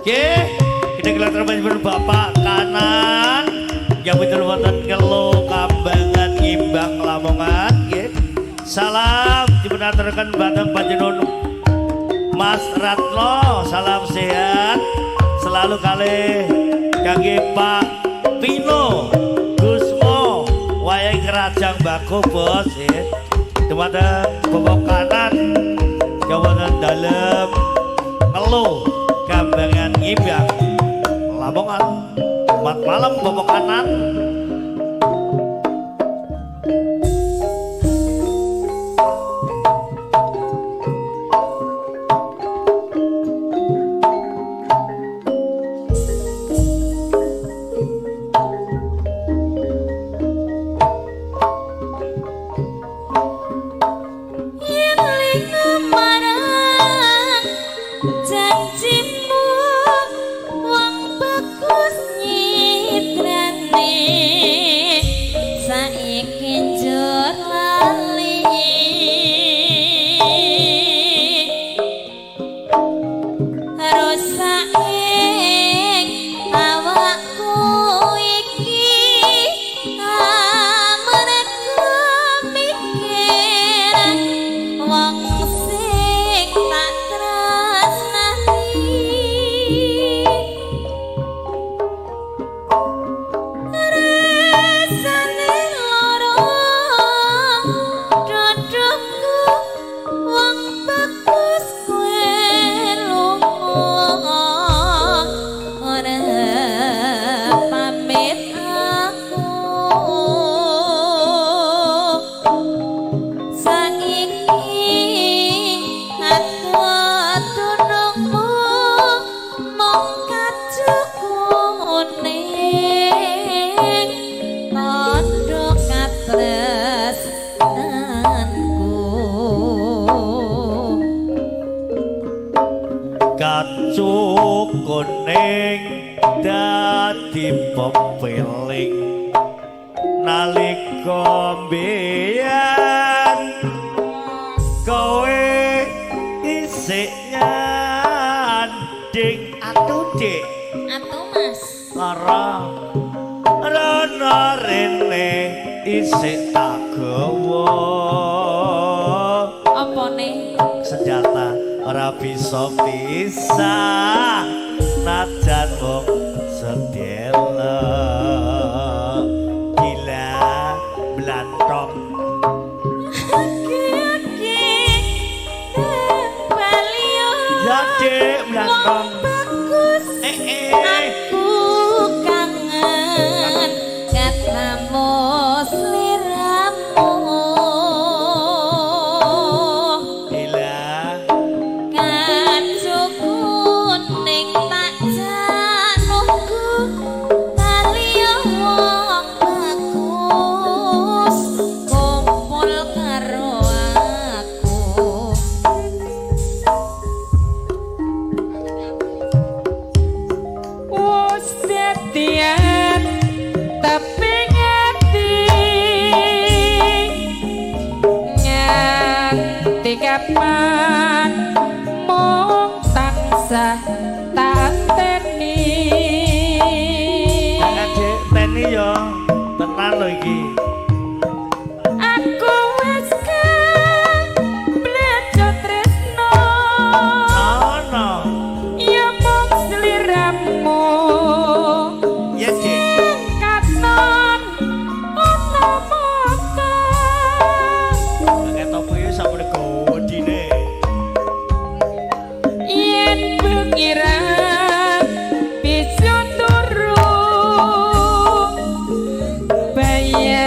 Oke, kita gelar Bapak Kanan yang betul wonten Ngelo Kambangan Ngimbang Lamongan nggih. Salam dipunaturaken dhateng panjenengan Mas Ratno, salam sehat selalu kalih kangge Pak Pino Gusmo wayang Kerajaan Bako bos nggih. Dumateng Bapak Kanan wonten dalem Ngelo Kambangan Ngimbang Lamongan. Selamat malam Bapak Kanan. Yen marang janjimu wong bagus nyitrane saiki njur lali rusake awakku iki amarga mikir wong sing tak tresnani rasane lara dadaku wong bagus kowe lunga ora pamit aku saiki aku tunungmu mung kacukuning tandha katresnanku. Kacu kuning dadi pepiling nalika mbiyen kowe isih nyanding atuh Dik. Atuh Mas. Lara rono rene isih tak gawa Opone? Senjata ora bisa pisah najan mung sedelo gila blantong. Oke, bali yo. Ya Dik, blantong. Wong bagus. Eh eh. Aku kangen ketemu sliramu. Gila. Kacu kuning tak janungku kaliya wong bagus kumpul karo aku. Wus dadian tapi ngerti nganti kapan mung tansah tak enteni. Jangan Dik, teni yo tenan lho iki. Aku wis keblejo tresno Ono ya mung sliramu ya Dik. Katon ana mata. Ketok kuwi sampe godine. Yen bengi ra bisa turu bayang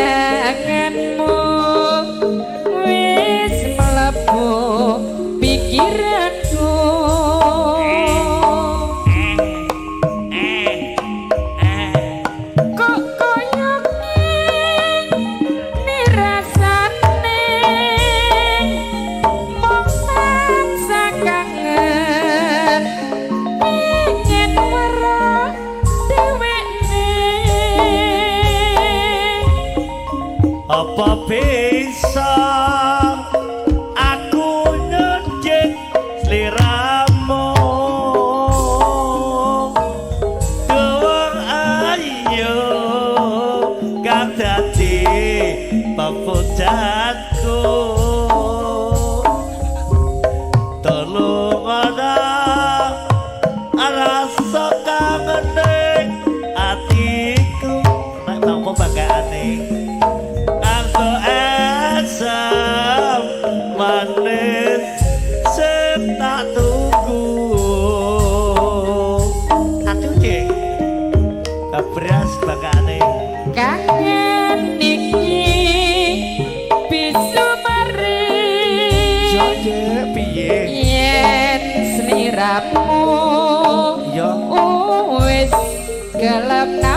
Babras bakane. Kangen iki bisu mari. Yo, Dek, piye? Yen sliramu Yo. wis gelem.